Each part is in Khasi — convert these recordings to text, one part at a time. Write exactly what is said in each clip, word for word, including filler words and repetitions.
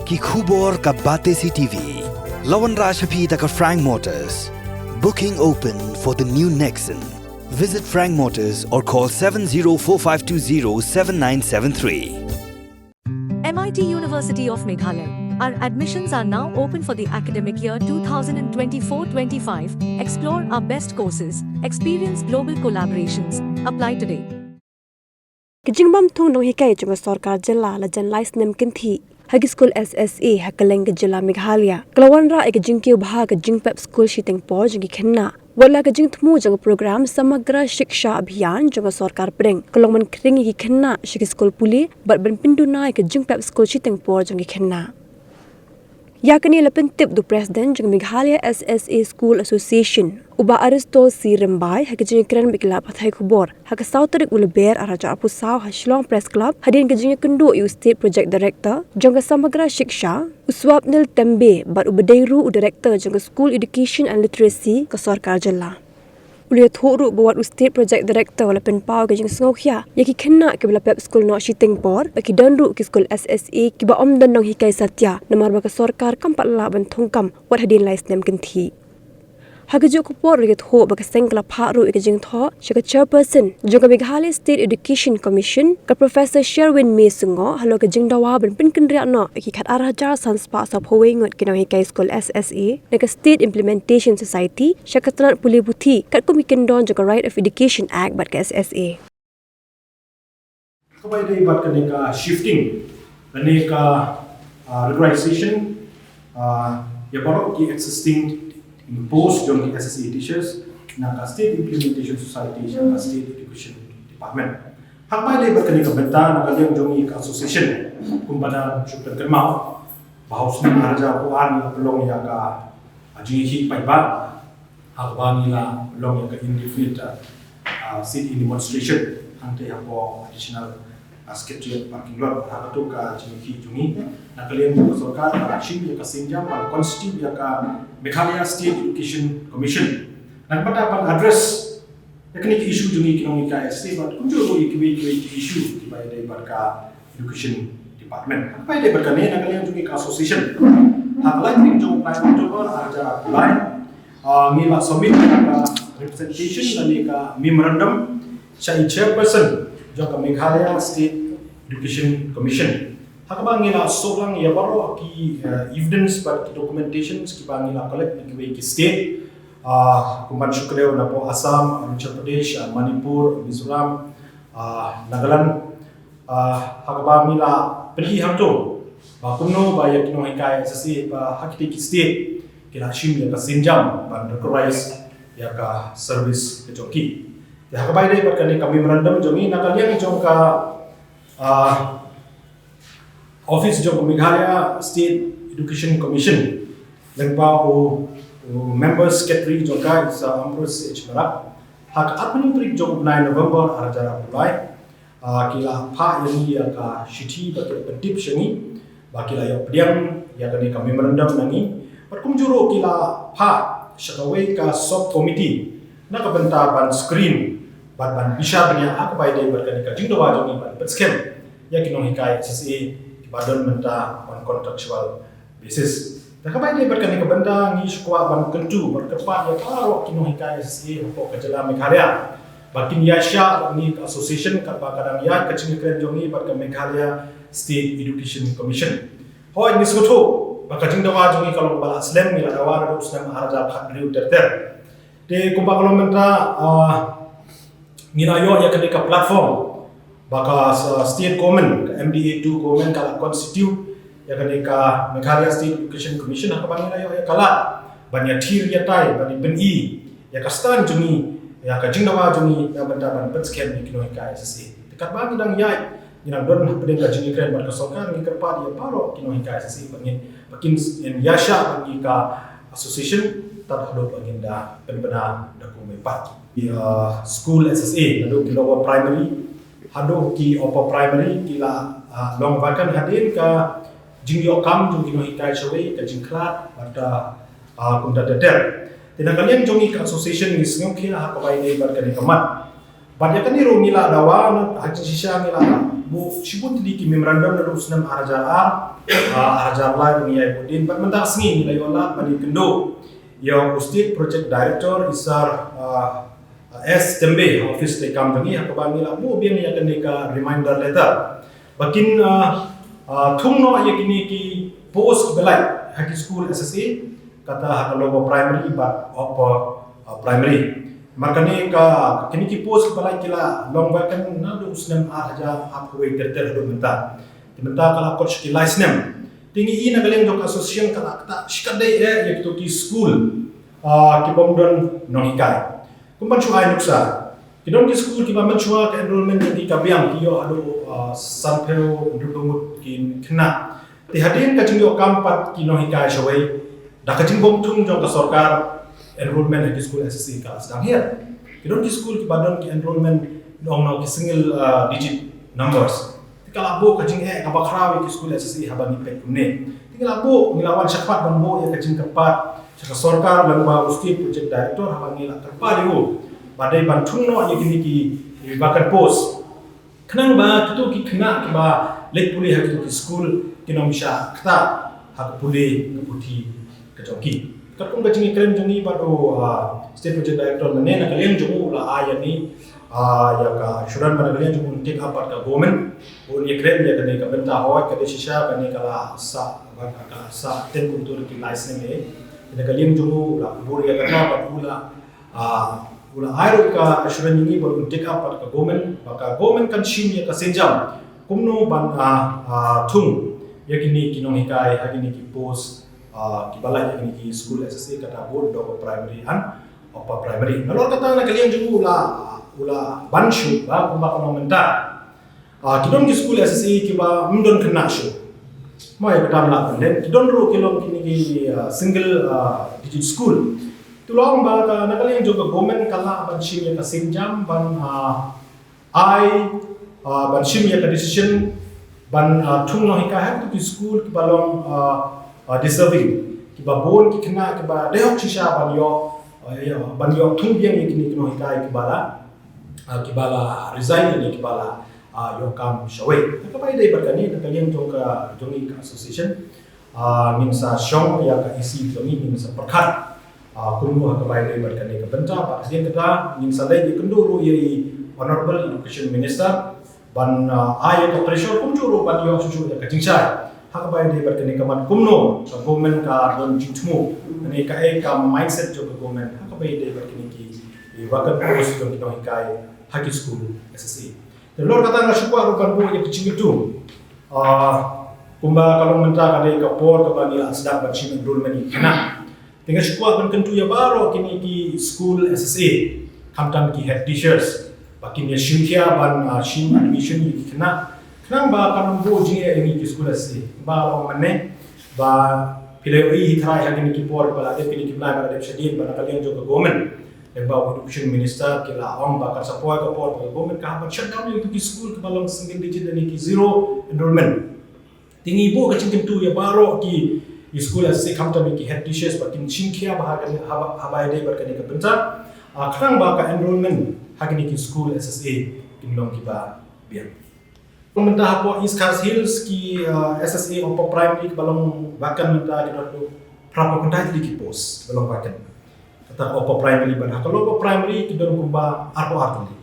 Ki khubor ka Batesi T V. La wanrah sha phi da ka Frank Motors. Booking open for the new Nexon. Visit Frank Motors or call seven zero four five two zero seven nine seven three. M I T University of Meghalaya. Our admissions are now open for the academic year twenty twenty-four twenty-five. Explore our best courses, experience global collaborations. Apply today. Ka jingbam thung nonghikai jong ka sorkar jylla la jan lai snem kynthih ha ki skul S S A ha kylleng ka jylla Meghalaya. Ka la wanrah ïa ka jingkiew bha ka jingpep skul shiteng por jong ki khynnah. Wat la ka jingthmu jong ka program Samagra Shiksha Abhiyan jong ka sorkar pdeng, ka long ban khring ïa ki khynnah sha ki skul pule bad ban pynduna ïa ka jingpep skul shiteng por jong ki khynnah. Ïa kane la pyntip da u President jong ka Meghalaya S S A School Association, u Bah Aristo C Rymbai, ha ka jingïakren bad ki lad pathai khubor ha ka saw tarik u Lber arhajar arphew saw ha Shillong Press Club, hadien ka jingïakynduh ïa u State Project Director jong ka Samagra Shiksha, u Swapnil Tembe, bad uba dei ruh u Director jong ka School Education and Literacy ka sorkar jylla. U la ïathuh ruh ba wat u State Project Director u la pynpaw ka jingsngewkhia ïa ki khynnah kiba la pep skul noh shiteng por, ba ki don ruh ki skul S S A kiba ym don nonghikai satia, namar ba ka sorkar kam pat lah ban thungkam wat hadien lai snem kynthih. Ha kajuh ka por u la ïathuh ba ka seng ka la phah ruh ïa ka jingthoh sha ka Chairperson jong ka Meghalaya State Education Commission, ka Professor Sherwin May Sungoh, halor ka jingdawa ban pynkynriah noh ïa ki khatar hajar san spah sawphew wei ngut ki nonghikai skul S S A na ka State Implementation Society sha ka tnat pule puthi katkum ki kyndon jong ka Right of Education Act bad ka S S A. Kaba ïadei bad kane ka shifting, kane ka, ah, regularization, ah, ïa baroh ki existing post jong ki S S A teachers na ka State Implementation Society sha ka State Education Department. Ha kaba ïadei bad kane ka bynta, na ka liang jong ngi ka association, kumba da shu pynkynmaw ba ha u snem arhajar arphew ar ngi la pynlong ïa ka, ah, jingïakhih paidbah ha kaba ngi la pynlong ïa ka indefinite, ah, sit-in demonstration hangtei hapoh Additional, ah, Secretariat parking lot. Ha katu ka jingïakhih jong ngi, na ka liang jong ka sorkar ka la shim ïa ka sienjam ban constitute ïa ka Meghalaya State Education Commission. Na ka bynta ban address ïa kine ki issue jong ngi ki nonghikai S S A bad kumjuh ruh ïa kiwei kiwei ki issue kiba ïadei bad ka Education Department. Kaba ïadei bad kane, na ka liang jong ngi ka association, ha ka lai tarik jong u bnai October arhajar arphew lai, ah, ngi la submit ïa ka representation lane ka memorandum sha i Chairperson jong ka Meghalaya State Education Commission, ha kaba ngi la snohlang ïa baroh ki, eh, evidence bad ki documentations kiba ngi la collect na kiwei ki state, ah, kumban shu kdew napoh Assam, Arunachal Pradesh, ah, Manipur, Mizoram, ah, Nagaland, ah, ha kaba ngi la pyni hangto ba kumno ba ïa ki nonghikai S S A ba ha kitei ki state ki la shim ïa ka sienjam ban regularize ïa ka service ka jong ki. Te ha kaba ïadei bad kane ka memorandum jong ngi, na ka liang jong ka, ah, office jong ka Meghalaya State Education Commission, lyngba u, u member secretary jong ka, i Sir Ambrose H Marak, ha ka arphew hynñiew tarik jong u bnai November arhajar arphew lai, ah, ki la phah ïa ngi ïa ka shithi ba ki la pyntip sha ngi ba ki la ïoh pdiang ïa kane ka memorandum na ngi. Bad kumjuh ruh ki la phah sha kawei ka sub committee na ka bynta ban screen bad ban bishar bniah ha kaba ïadei bad kane ka jingdawa jong ngi ban pynskhem ïa ki nonghikai S S A kiba don mynta on contractual basis. Te kaba ïadei bad kane ka bynta ngi shu kwah ban kyntu bad kyrpad ïa baroh ki nonghikai S S A hapoh ka jylla Meghalaya ba kin ïaishah bad ngi ka association katba ka dang ïaid ka jingïakren jong ngi bad ka Meghalaya State Education Commission. Hooid, ngi sngewthuh ba ka jingdawa jong ngi ka long ba la slem, ngi la dawa naduh u snem arhajar khathynriew ter ter. Te kumba ka long mynta, ah, ngi la ïoh ïa kane ka platform ba ka s-, state government, ka M D A two government ka la constitute ïa kane ka Meghalaya State Education Commission, ha kaba ngi la ïoh ïa ka lad ban ïathir ïatai, ban ïapyni ïa ka stand jong ngi, ïa ka jingdawa jong ngi na ka bynta ban pynskhem ïa ki nonghikai S S A. Te katba ngi dang ïaid, ngi dang don hapdeng ka jingïakren bad ka sorkar, ngi kyrpad ïa baroh ki nonghikai S S A ba ngin, ba kin ïaishah bad ngi ka association tad haduh ba ngin da pynbna da kumwei pat. Ïa school S S A, naduh ki lower primary haduh ki upper primary ki la, ah, long vacant hadien ka jingïoh kam jong ki nonghikai shawei, ka jingkhlad bad ka, ah, kumta ter ter. Te na ka liang jong ngi ka association ngi sngewkhia ha kaba ïadei bad kane ka mat. Bad ïa kane ruh ngi la dawa na ha jingshisha ngi la Buh shibun tylli ki memorandum naduh u snem ar hajar ar, ah, ar hajar lai ruh ngi ïa buh dien, bad mynta ka sngi ngi la ïoh lad ban ïakynduh ïa u State Project Director, i Sir, ah, S Tembe, ha office treikam jong ngi, ha kaba ngi la buh biang ïa kane ka reminder letter ba kin, ah, ah, thung noh ïa kine ki post kiba lait ha ki skul S S A, kata ha ka lower primary bad upper, ah, primary. Namar kane ka, kine ki post kiba lait ki la long vacant naduh u snem ar hajar arphew wei ter ter haduh mynta. Te mynta ka la kot sha ki lai snem. Te ngi i na ka liang jong ka association ka la ktah shikatdei eh ïa kito ki skul, ah, ki bym don nonghikai. Kum ban shu ai nuksa, ki don ki skul kiba mynshuwa ka enrollment jong ki ka biang, ki ïoh haduh, ah, sanphew hynriew ngut ki khynnah. Te hadien ka jingïoh kam pat ki nonghikai shawei, da ka jingbym thung jong ka sorkar, enrollment ha ki skul S S A ka la sdang hiar. Ki don ki skul kiba don ki enrollment nong nong ki single, ah, digit numbers. Te ka la buh ka jingeh kaba khraw ïa ki skul S S A haba ngi peit kumne. Te ngi la buh, ngi la wan shakhmat ban buh ïa ka jingkyrpad sha ka sorkar lyngba u State Project Director, haba ngi la kyrpad ïa u ba dei ban thung noh ïa kine ki, ki vacant post. Khnang ba kito ki khynnah kiba leit pule ha kito ki skul kin ym shah ktah ha ka pule ka puthi ka jong ki. Katkum ka jingïakren jong ngi bad u, ah, State Project Director mynne, na ka liang jong u u la ai ïa ngi, ah, ïa ka assurance ba na ka liang jong u un take up bad ka government, un ïakren ïa kane ka bynta. Hooid, ka dei shisha kane ka la sah, ka la sah teng kumto ki lai snem eh. Na ka liang jong u u la kubur ïa kata bad u la, ah, u la ai ruh ka assurance ïa ngi ba un take up bad ka government, ba ka government kan shim ïa ka sienjam kumno ban, ah, ah, thung ïa kine ki nonghikai ha kine ki post, ah, kiba lait ha kine ki skul S S A, kata both lower primary and upper primary. Nalor kata, na ka liang jong u u la, u la ban shuh ba kumba ka long mynta, ah, ki don ki skul S S A kiba ym don khynnah shuh. Mo, ïa kata ym lah ban leh. Ki don ruh ki long kine ki, ah, single, ah, digit school. Te u la ong ba ka, na ka liang jong ka government ka lah ban shim ïa ka sienjam ban, ah, ai, ah, ban shim ïa ka decision ban, ah, thung nonghikai ha kito ki skul kiba long, ah, ah, deserving, kiba bun ki khynnah kiba dei hok shisha ban ïoh, ah, ïa, ban ïoh thung biang ïa kine ki nonghikai kiba la, ah, kiba la resign ne kiba la, ah, ïoh kam shawei. Na kaba ïadei bad kane, na ka liang jong ka, jong ngi ka association, ah, ngin sa shong ïa ka E C jong ngi, ngin sa pyrkhat, ah, kumno ha kaba ïadei bad kane ka bynta. Bad hadien kata ngin sa leit ïakynduh ruh ïa i Honourable Education Minister ban, ah, ai ïa ka pressure kumjuh ruh ban ïoh shuh shuh ïa ka jingshai ha kaba ïadei bad kane ka mat, kumno ka government ka don jingthmu, kane kaei ka mindset jong ka government ha kaba ïadei bad kine ki, ki vacant post jong ki nonghikai ha ki skul S S A. Te nalor kata nga shu kwah ruh ban buh ïa ka jingkyntu. Ah, kumba ka long mynta ka dei ka por kaba ngi la sdang ban shim enrollment ïa ki khynnah. Te nga shu kwah ban kyntu ïa baroh kine ki skul S S A, khamtam ki head teachers, ba kin ïa shim khia ban, ah, shim admission ïa ki khynnah, khnang ba kan ym buh jingeh ïa ngi ki skul S S A. Ba ong mynne ba phi la ïohi hi tharai ha kine ki por ba la dep kine ki bnai ba la dep shadien, ba na ka liang jong ka government, lyngba u education minister ki la ong ba kan sa poi ka por ba ka government ka hap ban shut down ïa ki skul kiba long single digit lane ki zero enrollment. Te ngi buh ka jingkyntu ïa baroh ki, ki skul S S A, khamtam ïa ki head teachers, ba kin shim khia ba ha kane, ha, ha ba ïadei bad kane ka bynta, ah, khnang ba ka enrollment ha kine ki skul S S A kin long kiba biang. Mynta hapoh East Khasi Hills ki, ah, S S A upper primary kiba long vacant mynta ki don haduh phra phew khyndai tylli ki post ba long vacant. Kata upper primary, bad ha ka lower primary ki don kumba arphew ar tylli.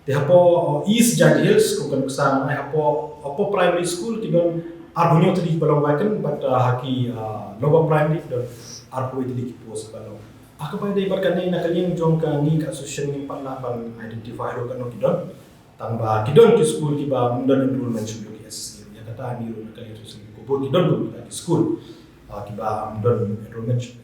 Te hapoh, oh, East Jaintia Hills, kum ka nuksa nga ai, hapoh upper primary school ki don arphew hynñiew tylli ba long vacant, bad, ah, ha ki, ah, lower primary ki don arphew wei tylli ki post ba long. Ha kaba ïadei bad kane, na ka liang jong ka ngi ka association ngim pat lah ban identify ruh katno ki don. Tang ba ki don ki skul kiba ym don enrollment shuh ki S S A. Ïa kata ngi ruh na ka liang jong ka association ngi kubur ki don ruh kita ki skul, ah, kiba ym don enrollment shuh.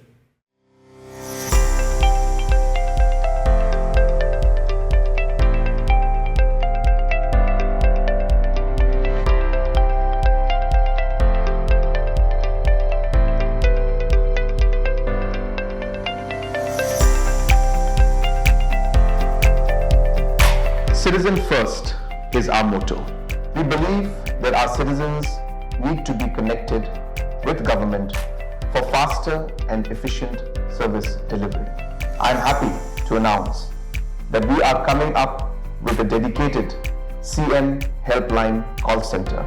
Citizen first is our motto. We believe that our citizens need to be connected with government for faster and efficient service delivery. I am happy to announce that we are coming up with a dedicated C M Helpline Call Center.